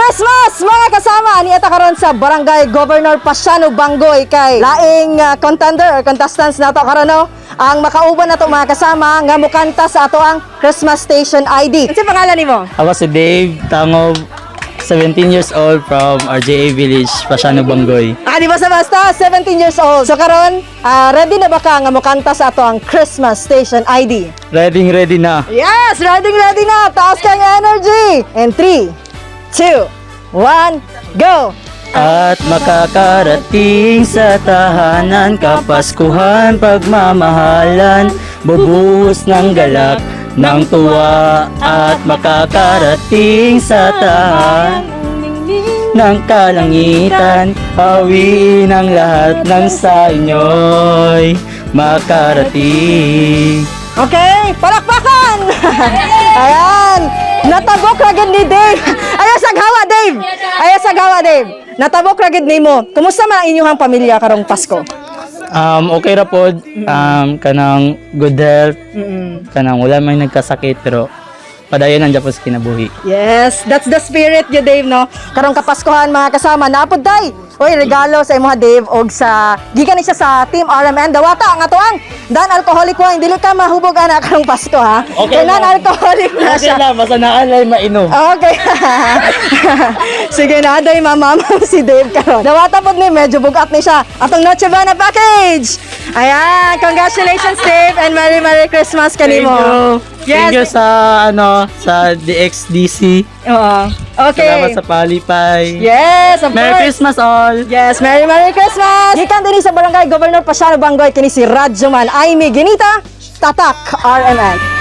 Christmas, mga kasama! Niadto karon sa Barangay Governor Paciano Bangoy kay laing contender or contestants nato karon, no? Ang makauban nato, mga kasama, nga mukanta sa ato ang Christmas Station ID. Unsa pangalan nimo? Ako si Dave Tangob, 17 years old from RJA Village, Paciano, Bangoy. Ah, di ba sa basta 17 years old. So karon, ready na ba ka nga mukanta sa ato ang Christmas Station ID? Ready, ready na. Yes, ready ready na. Taas kang energy. And 3, 2, 1, go. At makakarating sa tahanan, kapaskuhan, pagmamahalan, bubuhos ng galak, ng tuwa. At makakarating sa tahanan ng kalangitan, awiin ang lahat ng sa inyo'y makarating. Okay, palakpakan! Ayan, natabok ra gid ni Dave. Ayaw sa gawa, Dave. Ayaw sa gawa, Dave. Natabok ra gid nimo. Kumusta man ang inyong pamilya karong Pasko? Okay ra pod, kanang good health, kanang wala may nagkasakit pero padayon ang japos kinabuhi. Yes, that's the spirit you, Dave, no? Karong Kapaskuhan, mga kasama, napod day. Uy, regalo sa imo, Dave, og sa gikan ni siya sa Team RMN. Dawata ang atoang non-alcoholic wine. Dili ka mahubog ana karong Pasko, ha? Okay Kay lang. non-alcoholic na Okay siya. lang, basta naalay mainom. Okay. Sige na, day mama si Dave karon. Dawata pod ni, medyo bugat ni siya. Atong Noche Buena package. Ayan, congratulations, Dave, and Merry Merry Christmas kanimo. Thank you. Yes. Thank you sa ano sa DXDC. Oo. Okay. Salamat sa palipay. Yes, of Merry course. Christmas all. Yes, Merry Merry Christmas! Gikan dinhi sa Barangay Governor Paciano Bangoy, kini si Radyoman Aimee Ginita, Tatak RMN.